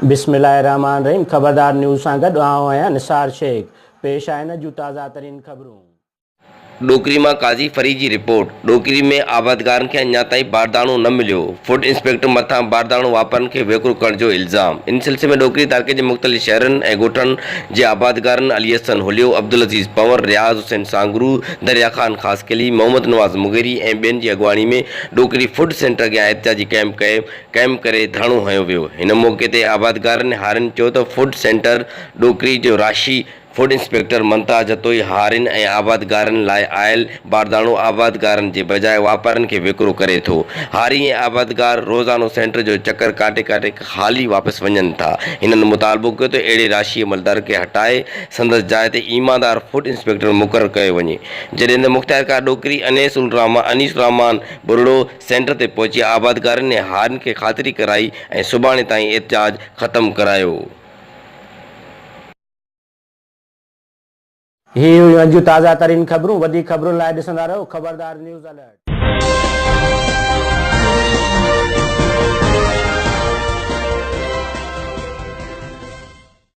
بسم الله الرحمٰن الرحيم خبردار نيوز سان گڏ آئون آهيان نثار شيخ پيش آهن اڄ جون تازه ترين خبرون. ڏوڪري مان قاضي فريد جي رپورٽ، ڏوڪري ۾ آبادگارن کي اڃا تائين بارداڻو نه مليو، فوڊ انسپيڪٽر مٿان بارداڻو واپارين کي ويڪرو ڪرڻ جو الزام، ان سلسلي ۾ ڏوڪري تعلقي جي مختلف شهرن ۽ ڳوٺن جي آبادگارن علي حسن هليو، عبدالعزيز پنور، رياض حسين سانگرو، دريا خان خاصخيلي، محمد نواز مغيري ۽ ٻين جي اڳواڻي ۾ ڏوڪري فوڊ سينٽر اڳيان احتجاجي ڪئمپ ڪئمپ ڪري ڌرڻو هنيو ويو، هن موقعي تي آبادگارن ۽ هارين چيو ته فوڊ سينٽر ڏوڪري جو راشي فوڊ انسپيڪٽر ممتاز جتوئي هارين ۽ آبادگارن لاء آيل بارداڻو آبادگارن جي بجاء واپارين کي وڪرو ڪري ٿو. هاري ۽ آبادگار روزانو سينٽر جو چڪر ڪاٽي ڪاٽي خالي واپس وڃن ٿا. هنن مطالبو ڪيو ته اهڙي راشي عملدار کي هٽائي سندس جاء تي ايماندار فوڊ انسپيڪٽر مقرر ڪيو وڃي. جڏهن ته مختيارڪار ڏوڪري انيس الرحمان انيس الرحمان ٻرڙو سينٽر تي پهچي آبادگارن ۽ هارين کي خاطري ڪرائي ۽ سڀاڻي تائين احتجاج ختم ڪرايو. هي هيون اڄ جون تازه ترين خبرون وڌيڪ خبرن لاء ڏسندا رهو خبردار نيوز الرٽ.